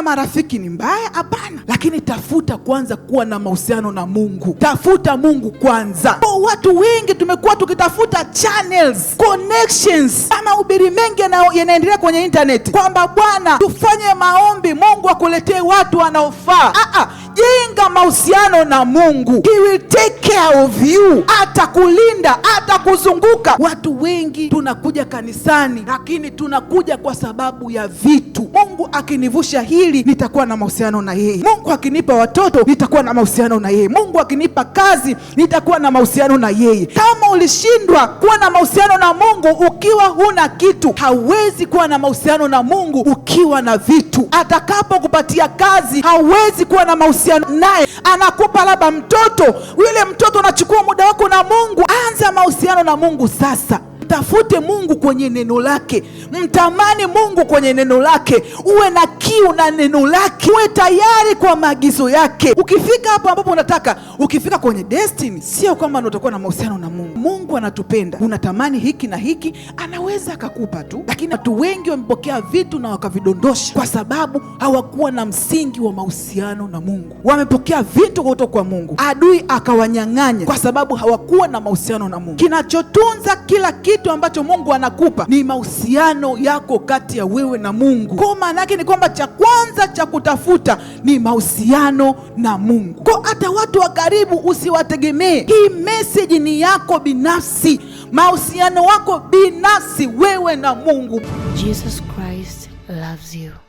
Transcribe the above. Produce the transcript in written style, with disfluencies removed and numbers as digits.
marafiki ni mbaya, hapana, lakini tafuta kwanza kuwa na mahusiano na Mungu. Tafuta Mungu kwanza. Kwa watu wengi tumekuwa tukitafuta channels, connections, mahubiri mengi yanaendelea kwenye internet kwamba bwana, tufanye maombi, Mungu akuletee watu wanaofaa. Ah, ah, jenga mahusiano na Mungu, He will take care of you, atakulinda, atakuzunguka. Watu wengi tunakuja kanisani, lakini tunakuja kwa sababu ya vitu. Mungu akinivusha hili, nitakuwa na mahusiano na yeye. Mungu akinipa watoto, nitakuwa na mahusiano na yeye. Mungu akinipa kazi, nitakuwa na mahusiano na yeye. Kama ulishindwa kuwa na mahusiano na Mungu ukiwa huna kitu, hauwezi kuwa na mahusiano na Mungu ukiwa na vitu. Atakapokupatia kazi, hauwezi kuwa na mahusiano naye. Anakupa labda mtoto, yule mtoto unachukua muda wako na Mungu. Anza mahusiano na Mungu sasa. Mtafute Mungu kwenye neno lake, mtamani Mungu kwenye neno lake, uwe na kiu na neno lake, uwe tayari kwa maagizo yake. Ukifika hapo ambapo unataka, ukifika kwenye destiny, sio kwamba utakuwa na mahusiano na Mungu. Mungu anatupenda, unatamani hiki na hiki, anaweza akakupa tu, lakini watu wengi wamepokea vitu na wakavidondosha kwa sababu hawakuwa na msingi wa mahusiano na Mungu. Wamepokea vitu kutoka kwa Mungu, adui akawanyang'anya kwa sababu hawakuwa na mahusiano na Mungu. Kinachotunza kila kitu ambacho Mungu anakupa ni mahusiano yako kati ya wewe na Mungu. Kwa maana yake ni kwamba cha kwanza cha kutafuta ni mahusiano na Mungu. Kwa hata watu wa karibu usiwategemee. Hii message ni yako binafsi, mahusiano wako binafsi wewe na Mungu. Jesus Christ loves you.